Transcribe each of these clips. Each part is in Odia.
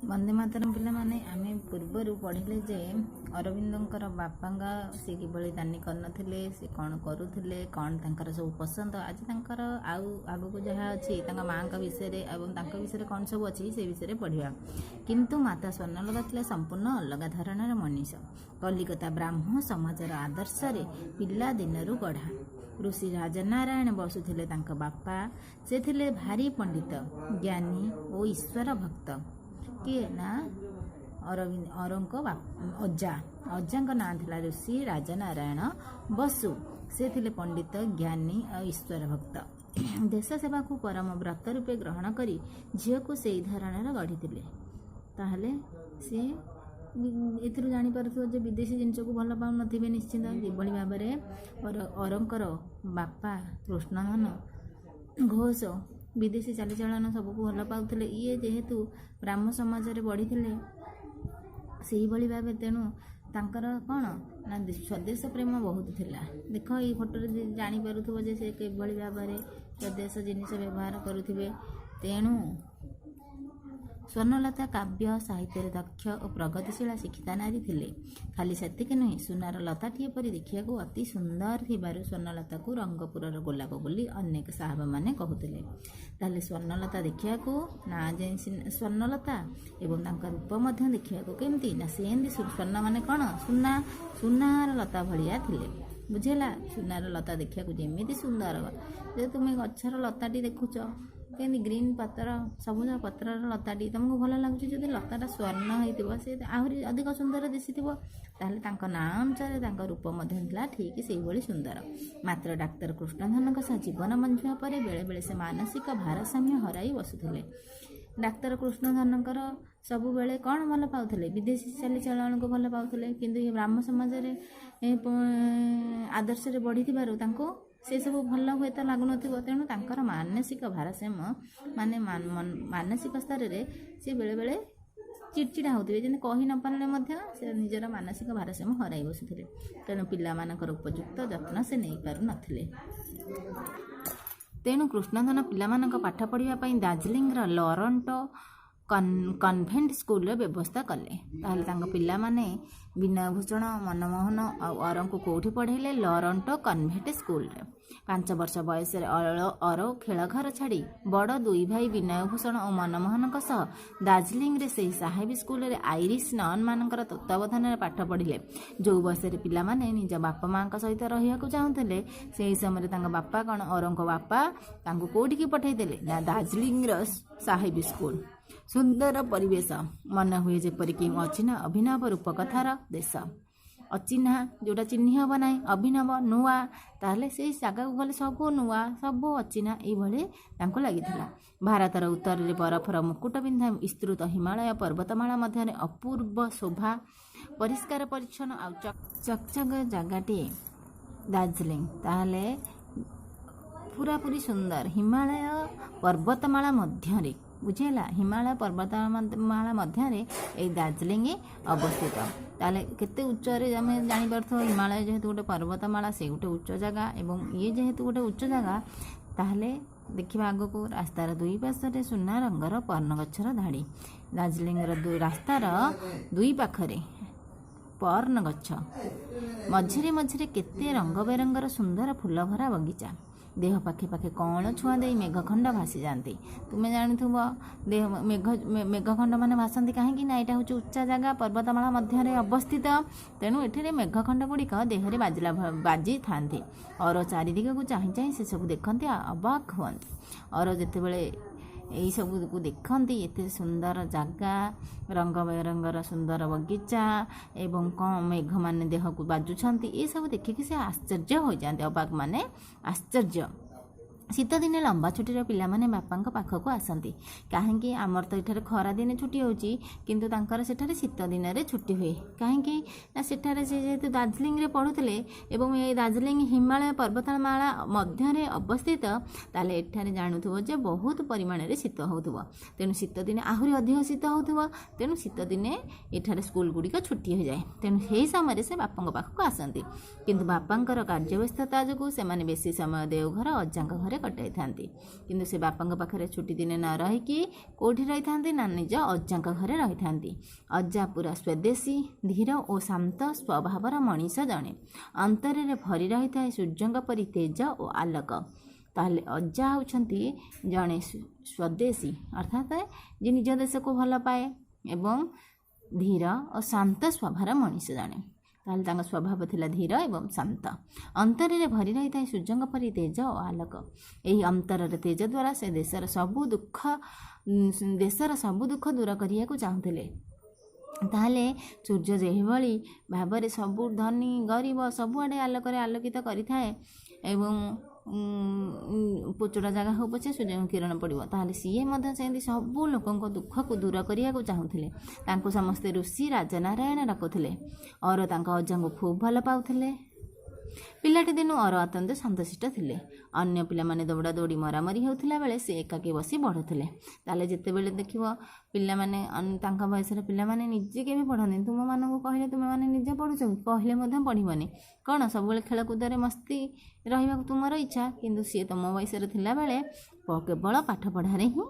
ବନ୍ଦେ ମାତରମ୍ ପିଲାମାନେ, ଆମେ ପୂର୍ବରୁ ପଢ଼ିଲେ ଯେ ଅରବିନ୍ଦଙ୍କର ବାପାଙ୍କ ସେ କିଭଳି ଦାନୀ କରିନଥିଲେ, ସେ କ'ଣ କରୁଥିଲେ, କ'ଣ ତାଙ୍କର ସବୁ ପସନ୍ଦ। ଆଜି ତାଙ୍କର ଆଉ ଆଗକୁ ଯାହା ଅଛି ତାଙ୍କ ମାଆଙ୍କ ବିଷୟରେ ଏବଂ ତାଙ୍କ ବିଷୟରେ କ'ଣ ସବୁ ଅଛି, ସେ ବିଷୟରେ ପଢ଼ିବା। କିନ୍ତୁ ମାତା ସ୍ୱର୍ଣ୍ଣଲତା ଥିଲେ ସମ୍ପୂର୍ଣ୍ଣ ଅଲଗା ଧରଣର ମଣିଷ। କଲିକତା ବ୍ରାହ୍ମ ସମାଜର ଆଦର୍ଶରେ ପିଲାଦିନରୁ ଗଢ଼ା। ଋଷି ରାଜନାରାୟଣ ବସୁ ଥିଲେ ତାଙ୍କ ବାପା। ସେ ଥିଲେ ଭାରି ପଣ୍ଡିତ, ଜ୍ଞାନୀ ଓ ଈଶ୍ୱର ଭକ୍ତ। କିଏ ନା ଅରବିନ୍ଦ ଅରଙ୍କ ଅଜା। ଅଜାଙ୍କ ନାଁ ଥିଲା ଋଷି ରାଜନାରାୟଣ ବସୁ। ସେ ଥିଲେ ପଣ୍ଡିତ, ଜ୍ଞାନୀ ଆଉ ଈଶ୍ୱର ଭକ୍ତ। ଦେଶ ସେବାକୁ ପରମ ବ୍ରତ ରୂପେ ଗ୍ରହଣ କରି ଝିଅକୁ ସେଇ ଧରଣର ଗଢ଼ିଥିଲେ। ତାହେଲେ ସିଏ ଏଥିରୁ ଜାଣିପାରୁଥିବ ଯେ ବିଦେଶୀ ଜିନିଷକୁ ଭଲ ପାଉନଥିବେ ନିଶ୍ଚିନ୍ତ। ଯେଭଳି ଭାବରେ ଅରଙ୍କର ବାପା କୃଷ୍ଣଧନ ଘୋଷ ବିଦେଶୀ ଚାଲିଚଳନ ସବୁକୁ ଭଲ ପାଉଥିଲେ, ଇଏ ଯେହେତୁ ବ୍ରାହ୍ମ ସମାଜରେ ବଢ଼ିଥିଲେ ସେଇଭଳି ଭାବେ, ତେଣୁ ତାଙ୍କର କ'ଣ ନା ସ୍ୱଦେଶ ପ୍ରେମ ବହୁତ ଥିଲା। ଦେଖ, ଏଇ ଫଟୋରେ ଜାଣିପାରୁଥିବ ଯେ ସେ କିଭଳି ଭାବରେ ସ୍ୱଦେଶ ଜିନିଷ ବ୍ୟବହାର କରୁଥିବେ। ତେଣୁ ସ୍ୱର୍ଣ୍ଣଲତା କାବ୍ୟ ସାହିତ୍ୟରେ ଦକ୍ଷ ଓ ପ୍ରଗତିଶୀଳା ଶିକ୍ଷିତା ନାରୀ ଥିଲେ। ଖାଲି ସେତିକି ନୁହେଁ, ସୁନାର ଲତାଟିଏ ପରି ଦେଖିବାକୁ ଅତି ସୁନ୍ଦର ଥିବାରୁ ସ୍ୱର୍ଣ୍ଣଲତାକୁ ରଙ୍ଗପୁରର ଗୋଲାପ ବୋଲି ଅନେକ ସାହେବମାନେ କହୁଥିଲେ। ତାହେଲେ ସ୍ୱର୍ଣ୍ଣଲତା ଦେଖିବାକୁ ନା ଯେ ସ୍ୱର୍ଣ୍ଣଲତା ଏବଂ ତାଙ୍କ ରୂପ ମଧ୍ୟ ଦେଖିବାକୁ କେମିତି ନା ସେମିତି ସ୍ୱର୍ଣ୍ଣ ମାନେ କ'ଣ ସୁନା, ସୁନାର ଲତା ଭଳିଆ ଥିଲେ। ବୁଝିହେଲା? ସୁନାର ଲତା ଦେଖିବାକୁ ଯେମିତି ସୁନ୍ଦର, ଯଦି ତୁମେ ଗଛର ଲତାଟି ଦେଖୁଛ କେମିତି ଗ୍ରୀନ୍ ପତ୍ର, ସବୁଜ ପତ୍ରର ଲତାଟି ତୁମକୁ ଭଲ ଲାଗୁଛି, ଯଦି ଲତାଟା ସ୍ୱର୍ଣ୍ଣ ହେଇଥିବ ସେ ଆହୁରି ଅଧିକ ସୁନ୍ଦର ଦିଶିଥିବ। ତାହେଲେ ତାଙ୍କ ନାଁ ଅନୁସାରେ ତାଙ୍କ ରୂପ ମଧ୍ୟ ଥିଲା ଠିକ୍ ସେଇଭଳି ସୁନ୍ଦର। ମାତ୍ର ଡାକ୍ତର କୃଷ୍ଣଧନଙ୍କ ସହ ଜୀବନ ବଞ୍ଚିବା ପରେ ବେଳେବେଳେ ସେ ମାନସିକ ଭାରସାମ୍ୟ ହରାଇ ବସୁଥିଲେ। ଡାକ୍ତର କୃଷ୍ଣଧନଙ୍କର ସବୁବେଳେ କ'ଣ ଭଲ ପାଉଥିଲେ? ବିଦେଶୀ ଚାଲିଚଳଣକୁ ଭଲ ପାଉଥିଲେ। କିନ୍ତୁ ଏ ବ୍ରାହ୍ମ ସମାଜରେ ଆଦର୍ଶରେ ବଢ଼ିଥିବାରୁ ତାଙ୍କୁ ସେସବୁ ଭଲ ହୁଏତ ଲାଗୁନଥିବ। ତେଣୁ ତାଙ୍କର ମାନସିକ ଭାରସାମ୍ୟ ମାନେ ମାନସିକ ସ୍ତରରେ ସେ ବେଳେବେଳେ ଚିଡ଼ଚିଡ଼ା ହେଉଥିବେ। ଯେମିତି କହି ନ ପାରିଲେ ମଧ୍ୟ ସେ ନିଜର ମାନସିକ ଭାରସାମ୍ୟ ହରାଇ ବସୁଥିଲେ। ତେଣୁ ପିଲାମାନଙ୍କର ଉପଯୁକ୍ତ ଯତ୍ନ ସେ ନେଇପାରୁନଥିଲେ। ତେଣୁ କୃଷ୍ଣଧନ ପିଲାମାନଙ୍କ ପାଠ ପଢ଼ିବା ପାଇଁ ଦାର୍ଜିଲିଂର ଲରଣ୍ଟୋ କନଭେଣ୍ଟ ସ୍କୁଲର ବ୍ୟବସ୍ଥା କଲେ। ତାହେଲେ ତାଙ୍କ ପିଲାମାନେ ବିନୟଭୂଷଣ, ମନମୋହନ ଆଉ ଅରଙ୍କୁ କେଉଁଠି ପଢ଼େଇଲେ? ଲରଣ୍ଟୋ କନଭେଣ୍ଟ ସ୍କୁଲରେ। 5 ବର୍ଷ ବୟସରେ ଅର ଖେଳଘର ଛାଡ଼ି ବଡ଼ ଦୁଇ ଭାଇ ବିନୟଭୂଷଣ ଓ ମନମୋହନଙ୍କ ସହ ଦାର୍ଜିଲିଂରେ ସେହି ସାହେବୀ ସ୍କୁଲରେ ଆଇରିଶ ନନ୍ମାନଙ୍କର ତତ୍ତ୍ୱାବଧାନରେ ପାଠ ପଢ଼ିଲେ। ଯେଉଁ ବୟସରେ ପିଲାମାନେ ନିଜ ବାପା ମାଆଙ୍କ ସହିତ ରହିବାକୁ ଚାହୁଁଥିଲେ, ସେହି ସମୟରେ ତାଙ୍କ ବାପା କ'ଣ ଅରଙ୍କ ବାପା ତାଙ୍କୁ କେଉଁଠିକି ପଠାଇଦେଲେ ନା ଦାର୍ଜିଲିଂର ସାହେବୀ ସ୍କୁଲ। ସୁନ୍ଦର ପରିବେଶ, ମନେ ହୁଏ ଯେପରିକି ଅଚିହ୍ନା ଅଭିନବ ରୂପକଥାର ଦେଶ। ଅଚିହ୍ନା, ଯେଉଁଟା ଚିହ୍ନି ହେବ ନାହିଁ, ଅଭିନବ, ନୂଆ। ତାହେଲେ ସେଇ ଜାଗାକୁ ଗଲେ ସବୁ ନୂଆ, ସବୁ ଅଚିହ୍ନା, ଏଇଭଳି ତାଙ୍କୁ ଲାଗିଥିଲା। ଭାରତର ଉତ୍ତରରେ ବରଫର ମୁକୁଟ ପିନ୍ଧା ବିସ୍ତୃତ ହିମାଳୟ ପର୍ବତମାଳା ମଧ୍ୟରେ ଅପୂର୍ବ ଶୋଭା, ପରିଷ୍କାର ପରିଚ୍ଛନ୍ନ ଆଉ ଚକଚକ ଜାଗାଟିଏ ଦାର୍ଜିଲିଂ। ତାହେଲେ ପୁରାପୁରି ସୁନ୍ଦର ହିମାଳୟ ପର୍ବତମାଳା ମଧ୍ୟରେ, ବୁଝିହେଲା? ହିମାଳୟ ପର୍ବତମାଳା ମଧ୍ୟରେ ଏଇ ଦାର୍ଜିଲିଂ ଅବସ୍ଥିତ। ତାହେଲେ କେତେ ଉଚ୍ଚରେ ଆମେ ଜାଣିପାରୁଥିବ। ହିମାଳୟ ଯେହେତୁ ଗୋଟେ ପର୍ବତମାଳା, ସେ ଗୋଟେ ଉଚ୍ଚ ଜାଗା ଏବଂ ଇଏ ଯେହେତୁ ଗୋଟେ ଉଚ୍ଚ ଜାଗା। ତାହେଲେ ଦେଖିବା ଆଗକୁ। ରାସ୍ତାର ଦୁଇ ପାର୍ଶ୍ୱରେ ସୁନା ରଙ୍ଗର ପର୍ଣ୍ଣଗଛର ଧାଡ଼ି। ଦାର୍ଜିଲିଂର ରାସ୍ତାର ଦୁଇ ପାଖରେ ପର୍ଣ୍ଣ ଗଛ, ମଝିରେ ମଝିରେ କେତେ ରଙ୍ଗ ବେରଙ୍ଗର ସୁନ୍ଦର ଫୁଲ ଭରା ବଗିଚା। ଦେହ ପାଖେ ପାଖେ କଅଁଳ ଛୁଆଁ ଦେଇ ମେଘଖଣ୍ଡ ଭାସିଯାଆନ୍ତି। ତୁମେ ଜାଣୁଥିବ ଦେହ ମେଘ ମେଘଖଣ୍ଡ ମାନେ ଭାସନ୍ତି, କାହିଁକି ନା ଏଇଟା ହେଉଛି ଉଚ୍ଚା ଜାଗା, ପର୍ବତମାଳା ମଧ୍ୟରେ ଅବସ୍ଥିତ। ତେଣୁ ଏଠିରେ ମେଘଖଣ୍ଡ ଗୁଡ଼ିକ ଦେହରେ ବାଜିଥାନ୍ତି। ଅର ଚାରିଦିଗକୁ ଚାହିଁ ଚାହିଁ ସେସବୁ ଦେଖନ୍ତି ଆଉ ଅବାକ୍ ହୁଅନ୍ତି। ଅର ଯେତେବେଳେ ଏଇସବୁକୁ ଦେଖନ୍ତି, ଏତେ ସୁନ୍ଦର ଜାଗା, ରଙ୍ଗ ବେରଙ୍ଗର ସୁନ୍ଦର ବଗିଚା ଏବଂ କ'ଣ ମେଘମାନେ ଦେହକୁ ବାଜୁଛନ୍ତି, ଏସବୁ ଦେଖିକି ସେ ଆଶ୍ଚର୍ଯ୍ୟ ହୋଇଯାଆନ୍ତି। ଅବାକ୍ ମାନେ ଆଶ୍ଚର୍ଯ୍ୟ। ଶୀତଦିନେ ଲମ୍ବା ଛୁଟିରେ ପିଲାମାନେ ବାପାଙ୍କ ପାଖକୁ ଆସନ୍ତି। କାହିଁକି? ଆମର ତ ଏଠାରେ ଖରାଦିନେ ଛୁଟି ହେଉଛି, କିନ୍ତୁ ତାଙ୍କର ସେଠାରେ ଶୀତ ଦିନରେ ଛୁଟି ହୁଏ। କାହିଁକି ନା ସେଠାରେ ସେ ଯେହେତୁ ଦାର୍ଜିଲିଂରେ ପଢ଼ୁଥିଲେ ଏବଂ ଏ ଦାର୍ଜିଲିଂ ହିମାଳୟ ପର୍ବତମାଳା ମଧ୍ୟରେ ଅବସ୍ଥିତ, ତାହେଲେ ଏଠାରେ ଜାଣୁଥିବ ଯେ ବହୁତ ପରିମାଣରେ ଶୀତ ହେଉଥିବ। ତେଣୁ ଶୀତ ଦିନେ ଆହୁରି ଅଧିକ ଶୀତ ହେଉଥିବ। ତେଣୁ ଶୀତ ଦିନେ ଏଠାରେ ସ୍କୁଲ ଗୁଡ଼ିକ ଛୁଟି ହୋଇଯାଏ। ତେଣୁ ସେହି ସମୟରେ ସେ ବାପାଙ୍କ ପାଖକୁ ଆସନ୍ତି। କିନ୍ତୁ ବାପାଙ୍କର କାର୍ଯ୍ୟବ୍ୟସ୍ତତା ଯୋଗୁଁ ସେମାନେ ବେଶୀ ସମୟ ଦେଓଘର ଅଜାଙ୍କ ଘରେ ଘରେ କଟାଇଥାନ୍ତି। କିନ୍ତୁ ସେ ବାପାଙ୍କ ପାଖରେ ଛୁଟି ଦିନେ ନ ରହିକି କେଉଁଠି ରହିଥାନ୍ତି ନା ନିଜ ଅଜାଙ୍କ ଘରେ ରହିଥାନ୍ତି। ଅଜା ପୁରା ସ୍ୱଦେଶୀ, ଧୀର ଓ ଶାନ୍ତ ସ୍ୱଭାବର ମଣିଷ ଜଣେ। ଅନ୍ତରରେ ଭରି ରହିଥାଏ ସୂର୍ଯ୍ୟଙ୍କ ପରି ତେଜ ଓ ଆଲୋକ। ତାହେଲେ ଅଜା ହେଉଛନ୍ତି ଜଣେ ସ୍ୱଦେଶୀ, ଅର୍ଥାତ୍ ଯିଏ ନିଜ ଦେଶକୁ ଭଲ ପାଏ ଏବଂ ଧୀର ଓ ଶାନ୍ତ ସ୍ୱଭାବର ମଣିଷ ଜଣେ। ତାହେଲେ ତାଙ୍କ ସ୍ୱଭାବ ଥିଲା ଧୀର ଏବଂ ଶାନ୍ତ। ଅନ୍ତରରେ ଭରି ରହିଥାଏ ସୂର୍ଯ୍ୟଙ୍କ ପରି ତେଜ ଓ ଆଲୋକ। ଏହି ଅନ୍ତରର ତେଜ ଦ୍ୱାରା ସେ ଦେଶର ସବୁ ଦୁଃଖ ଦୂର କରିବାକୁ ଚାହୁଁଥିଲେ। ତାହେଲେ ସୂର୍ଯ୍ୟ ଯେଭଳି ଭାବରେ ସବୁ ଧନୀ ଗରିବ ସବୁଆଡ଼େ ଆଲୋକରେ ଆଲୋକିତ କରିଥାଏ ଏବଂ ପୋଚଡ଼ା ଜାଗା ହଉ ପଛେ ସୂର୍ଯ୍ୟଙ୍କ କିରଣ ପଡ଼ିବ, ତାହେଲେ ସିଏ ମଧ୍ୟ ସେମିତି ସବୁ ଲୋକଙ୍କ ଦୁଃଖକୁ ଦୂର କରିବାକୁ ଚାହୁଁଥିଲେ। ତାଙ୍କୁ ସମସ୍ତେ ଋଷି ରାଜନାରାୟଣ ଡାକୁଥିଲେ। ଅର ତାଙ୍କ ଅଜାଙ୍କୁ ଖୁବ୍ ଭଲ ପାଉଥିଲେ। ପିଲାଟି ଦିନୁ ଅର ଅତ୍ୟନ୍ତ ଶାନ୍ତଶିଷ୍ଟ ଥିଲେ। ଅନ୍ୟ ପିଲାମାନେ ଦୌଡ଼ା ଦୌଡ଼ି ମରାମରି ହେଉଥିଲା ବେଳେ ସେ ଏକାକୀ ବସି ପଢ଼ୁଥିଲେ। ତାହେଲେ ଯେତେବେଳେ ଦେଖିବ ପିଲାମାନେ, ତାଙ୍କ ବୟସର ପିଲାମାନେ ନିଜେ କେବେ ପଢ଼ନ୍ତିନି। ତୁମମାନଙ୍କୁ କହିଲେ ତୁମେମାନେ ନିଜେ ପଢ଼ୁଛ କି? କହିଲେ ମଧ୍ୟ ପଢ଼ିବନି। କ'ଣ ସବୁବେଳେ ଖେଳକୁଦରେ ମସ୍ତି ରହିବାକୁ ତୁମର ଇଚ୍ଛା। କିନ୍ତୁ ସିଏ ତୁମ ବୟସରେ ଥିଲାବେଳେ କେବଳ ପାଠ ପଢ଼ାରେ ହିଁ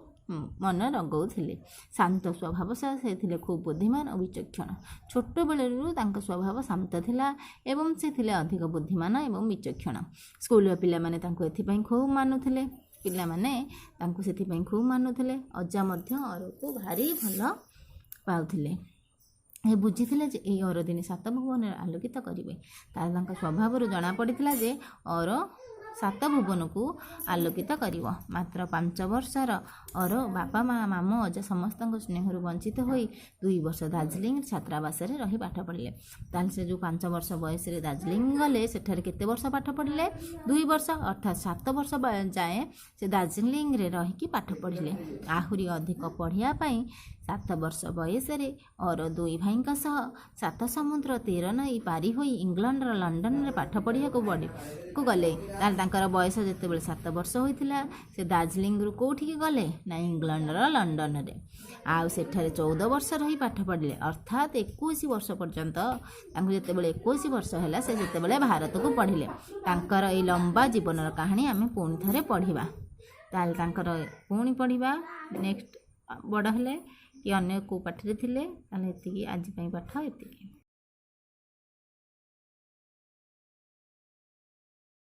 ମନ ଲଗାଉଥିଲେ। ଶାନ୍ତ ସ୍ୱଭାବ ସହ ସେ ଥିଲେ ଖୁବ୍ ବୁଦ୍ଧିମାନ ଓ ବିଚକ୍ଷଣ। ଛୋଟବେଳରୁ ତାଙ୍କ ସ୍ୱଭାବ ଶାନ୍ତ ଥିଲା ଏବଂ ସେ ଥିଲେ ଅଧିକ ବୁଦ୍ଧିମାନ ଏବଂ ବିଚକ୍ଷଣ। ସ୍କୁଲର ପିଲାମାନେ ତାଙ୍କୁ ଏଥିପାଇଁ ଖୁବ୍ ମାନୁଥିଲେ। ପିଲାମାନେ ତାଙ୍କୁ ସେଥିପାଇଁ ଖୁବ୍ ମାନୁଥିଲେ। ଅଜା ମଧ୍ୟ ଅରକୁ ଭାରି ଭଲ ପାଉଥିଲେ। ଏ ବୁଝିଥିଲେ ଯେ ଏଇ ଅର ଦିନେ ସାତ ଭୁବନରେ ଆଲୋକିତ କରିବେ। ତାହେଲେ ତାଙ୍କ ସ୍ୱଭାବରୁ ଜଣାପଡ଼ିଥିଲା ଯେ ଅର ସାତ ଭୁବନକୁ ଆଲୋକିତ କରିବ। ମାତ୍ର 5 ବର୍ଷର ଅର ବାପା, ମା, ମାମୁଁ, ଅଜା ସମସ୍ତଙ୍କ ସ୍ନେହରୁ ବଞ୍ଚିତ ହୋଇ 2 ବର୍ଷ ଦାର୍ଜିଲିଂ ଛାତ୍ରାବାସରେ ରହି ପାଠ ପଢ଼ିଲେ। ତାହେଲେ ସେ ଯେଉଁ 5 ବର୍ଷ ବୟସରେ ଦାର୍ଜିଲିଂ ଗଲେ, ସେଠାରେ କେତେ ବର୍ଷ ପାଠ ପଢ଼ିଲେ? 2 ବର୍ଷ। ଅର୍ଥାତ୍ 7 ବର୍ଷ ଯାଏଁ ସେ ଦାର୍ଜିଲିଂରେ ରହିକି ପାଠ ପଢ଼ିଲେ। ଆହୁରି ଅଧିକ ପଢ଼ିବା ପାଇଁ 7 ବର୍ଷ ବୟସରେ ଅର ଦୁଇ ଭାଇଙ୍କ ସହ ସାତ ସମୁଦ୍ର ତେର ନଈ ପାରି ହୋଇ ଇଂଲଣ୍ଡର ଲଣ୍ଡନରେ ପାଠ ପଢ଼ିବାକୁ ଗଲେ। ତାହେଲେ ତାଙ୍କର ବୟସ ଯେତେବେଳେ 7 ବର୍ଷ ହୋଇଥିଲା, ସେ ଦାର୍ଜିଲିଂରୁ କେଉଁଠିକି ଗଲେ ନା ଇଂଲଣ୍ଡର ଲଣ୍ଡନରେ। ଆଉ ସେଠାରେ 14 ବର୍ଷ ରହି ପାଠ ପଢ଼ିଲେ, ଅର୍ଥାତ୍ 21 ବର୍ଷ ପର୍ଯ୍ୟନ୍ତ। ତାଙ୍କୁ ଯେତେବେଳେ 21 ବର୍ଷ ହେଲା, ସେ ଯେତେବେଳେ ଭାରତକୁ ପଢ଼ିଲେ। ତାଙ୍କର ଏଇ ଲମ୍ବା ଜୀବନର କାହାଣୀ ଆମେ ପୁଣି ଥରେ ପଢ଼ିବା। ତାହେଲେ ତାଙ୍କର ପୁଣି ପଢ଼ିବା ନେକ୍ସଟ, ବଡ଼ ହେଲେ କି ଅନ୍ୟ କେଉଁ ପାଠରେ ଥିଲେ। ତାହେଲେ ଏତିକି, ଆଜି ପାଇଁ ପାଠ ଏତିକି।